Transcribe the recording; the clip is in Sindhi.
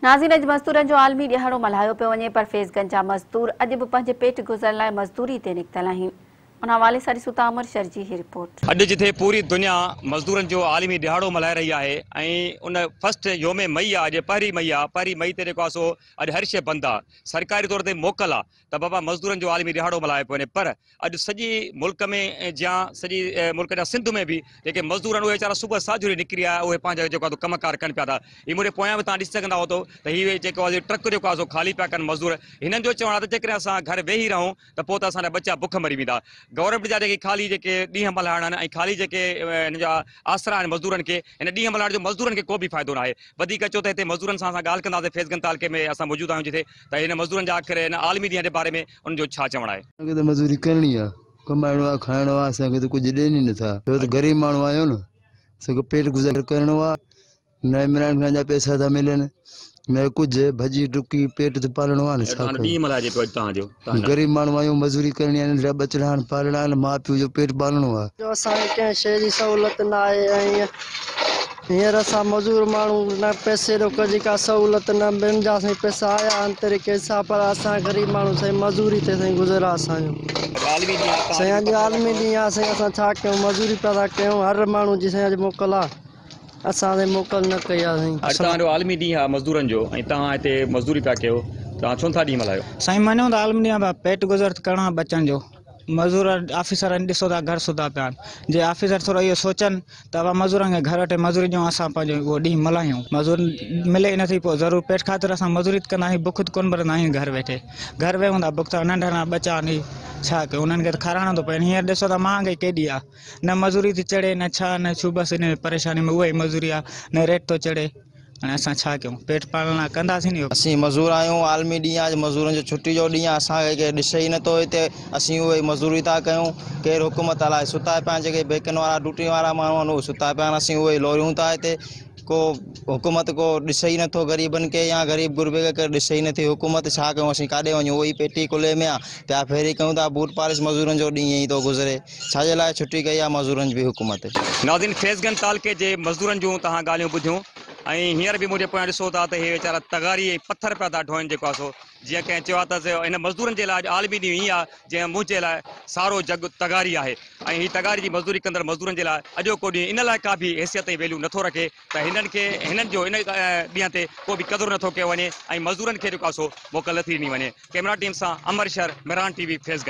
ناظرين اڄ مزدورن جو عالمي ڏهاڙو ملهايو پيو وڃي پر فيض گنج جا مزدور اڄ به پنهنجي پيٽ گذر لاء مزدوري تي نڪتل آهن. ان حوالي سان ڏسون ٿا امر شر جي هي رپورٽ. اڄ جتي پوري دنيا مزدورن جو عالمي ڏهاڙو ملهائي رهي آهي ۽ ان فرسٽ يوم مئي آ اڄ پهرين مئي آ پهرين مئي تي جيڪو آ سو اڄ هر شيء بند آ سرڪاري طور تي موڪل آ ته بابا مزدورن جو عالمي ڏهاڙو ملهايو پيو وڃي پر اڄ سڄي ملڪ ۾ جيان سڄي ملڪ جا سنڌ ۾ به جيڪي مزدور آهن اهي ويچارا صبح ساجهري نڪري آيا اهي پنهنجا جيڪو آهي ڪم ڪار ڪن پيا ٿا هي منهنجي پويان به توهان ڏسي سگهندا هوندو ته هي جيڪو آهي ٽرڪ جيڪو آهي سو خالي پيا ڪن مزدور هنن جو چوڻ آهي ته جيڪڏهن اسان گهر ويهي رهون ته پوء ته اسان جا ٻچا بک مري ويندا گورنمينٽ جا جيڪي خالي جيڪي ڏينهن ملهائڻ آهن ۽ خالي جيڪي هن جا آسرا آهن مزدورن کي هن ڏينهن ملهائڻ جو مزدورن کي ڪو به فائدو ناهي وڌيڪ اچو ته هتي مزدورن سان اسان ڳالهه ڪنداسين فيض گنج تعلقي ۾ اسان موجود آهيون جتي ته هن مزدورن جا آخر هن عالمي ڏينهن جي باري ۾ انهن جو ڇا چوڻ آهي. اسان کي ته مزوري ڪرڻي آ، ڪمائڻو آ، کائڻو آ، اسان کي ته ڪجهه ڏين ئي نٿا. ڇو ته غريب ماڻهو آهيون نه، اسان کي پيٽ گذر ڪرڻو آ، نه عمران خان جا پئسا ٿا ملن، نه ڪجهه، ڀڄي ڊڪي پيٽ ته پالڻو آ نه، ڇا ڪيون. ڏينهن ملهائجي پيو اڄ توهان جو. غريب ماڻهو آهيون، مزوري ڪرڻي آ، ننڍڙا ٻچڙا آهن، پالڻا آهن، ماء پيء جو پيٽ پالڻو آ. جو اسان کي ڪنهن شيء جي سهولت نه آهي ۽ هينئر اسان مزور ماڻهو نه پئسي ڏوڪ جي ڪا سهولت نه ٻين جا سائين پئسا آيا آهن طريقي سان پر اسان غريب ماڻهو سائين مزوري تي سائين گذر آ اسان جو سائين اڄ عالمي ڏينهن آ سائين اسان ڇا ڪيون مزوري پيا ٿا ڪيون هر ماڻهو جي سائين اڄ موڪل آ اسان سائين موڪل نه ڪئي آ سائين. اڄ توهان جو عالمي ڏينهن آ مزدورن جو ۽ توهان هتي مزدوري پيا ڪيو توهان ڇو نٿا ڏينهن ملهايو. سائين مڃون ٿا عالمي ڏينهن آ پر پيٽ گذر ته ڪرڻو آ ٻچن جو. مزور آفيسر آهن ڏسو ٿا گهر ستا پيا آهن جي آفيسر ٿورو اهو سوچن ته ابا مزورن کي گهر ويٺي مزوري ڏيون اسان پنهنجو اهو ڏينهن ملهايون مزوري ملي ئي نٿي پوء ضرور پيٽ خاطر اسان مزوري ته ڪندا آهيون بک ته ڪونه مرندا آهيون گهر ويٺي گهر ويهون ٿا بک ته ننڍا ننڍا ٻچا آهن هي ڇا ڪيون انهن کي ته کارائڻو ٿو پئي هينئر ڏسو ٿا مهانگائي ڪيڏي آهي نه مزوري ٿي چڙهي نه ڇا نه ڇو بس ان پريشاني ۾ اها ئي مزوري آهي نه ريٽ ٿو چڙهي. هاڻي اسان ڇا ڪيون پيٽ پالڻ لاء ڪنداسين اهو. اسين مزور آهيون عالمي ڏينهن آ اڄ مزورن جو ڇٽي جو ڏينهن آ اسان کي ڪير ڏسي ئي نٿو هتي اسين اهي ئي مزوري ٿا ڪيون ڪير حڪومت الائي ستا پيا آهن جيڪي بيڪن وارا ڊيوٽي وارا ماڻهو آهن اهي ستا پيا آهن اسين اهي ئي لوريون ٿا هتي ڪو حڪومت ڪو ڏسي ئي نٿو غريبن کي يا غريب غربي کي ڪير ڏسي ئي نٿي حڪومت ڇا ڪيون اسين ڪاڏي وڃون اهي ئي پيٽي ڪلهي ۾ آ پيا ڦيري ڪيون ٿا بوٽ پالش مزورن جو ڏينهن ائين ئي ٿو گذري ڇا جي لاء ڇٽي ڪئي آ مزورن جي حڪومت. ناظرين فيض گنج تعلقي جي مزدورن جون توهان ڳالهيون ٻڌيون ۽ هينئر به منهنجي پويان ڏسو ٿا ته هي ويچارا تغاري ۽ پٿر پيا ٿا ڍوئن جيڪو آ سو جيئن ڪنهن چيو آ ته هن مزدورن جي لاء اڄ عالمي ڏينهن ائين آ جيئن منهنجي لاء سارو جڳ تغاري آهي ۽ هي تغاري جي مزدوري ڪندڙ مزدورن جي لاء اڄوڪو ڏينهن ان لاء ڪا به حيثيت ۽ ويليو نٿو رکي ته هنن کي هنن جو ان ڏينهن تي ڪو به قدر نٿو ڪيو وڃي ۽ مزدورن کي جيڪو آ سو موڪل نٿي ڏني وڃي ڪئميرا ٽيم سان امر شر مهراڻ ٽي وي فيض گنج.